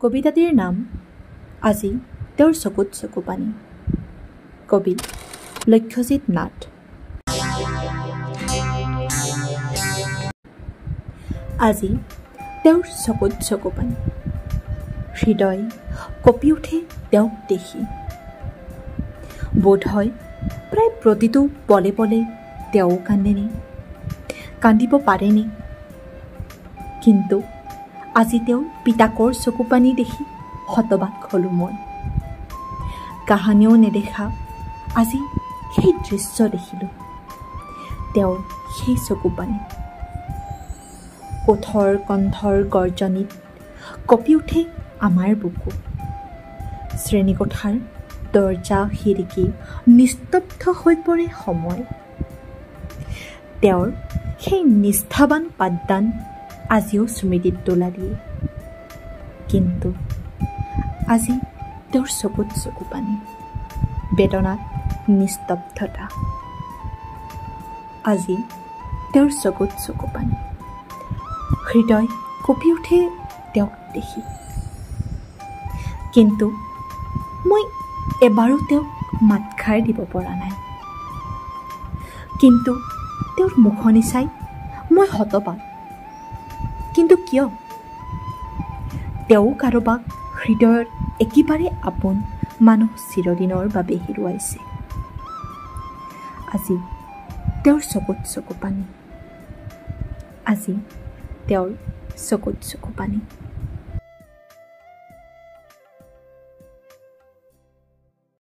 কবিতাটিৰ নাম আজি তেওঁৰ চকুত চকুপানী। কবি লক্ষ্যজিৎ নাথ। আজি তেওঁৰ চকুত চকুপানী, হৃদয় কঁপি উঠে তেওঁক দেখি। বোধহয় প্ৰায় প্ৰতিটো পলে পলে তেওঁ কান্দেনে, কান্দিব পাৰেনে? কিন্তু আজি তেওঁৰ পিতাকৰ চকুপানী দেখি হতবাক হ'লোঁ মই। কাহানিও নেদেখা আজি সেই দৃশ্য দেখিলোঁ, তেওঁৰ সেই চকুপানী। কোঠৰ কণ্ঠৰ গৰ্জনিত কঁপি উঠে আমাৰ বুকু। শ্ৰেণীকোঠাৰ দৰ্জা খিৰিকী নিস্তব্ধ হৈ পৰে সময়। তেওঁৰ সেই নিষ্ঠাবান পাঠদান আজিও স্মৃতিত দোলা দিয়ে। কিন্তু আজি তেওঁৰ চকুত চকুপানী, বেদনাত নিস্তব্ধতা। আজি তেওঁৰ চকুত চকুপানী, হৃদয় কঁপি উঠে তেওঁক দেখি। কিন্তু মই এবাৰো তেওঁক মাতষাৰ দিব পৰা নাই। কিন্তু তেওঁৰ মুখনি চাই মই হতবাক। কিন্তু কিয়? তেওঁ কাৰোবাক হৃদয়ৰ একেবাৰে আপোন মানুহ চিৰদিনৰ বাবে হেৰুৱাইছে। আজি তেওঁৰ চকুত চকুপানী, আজি তেওঁৰ চকুত চকুপানী।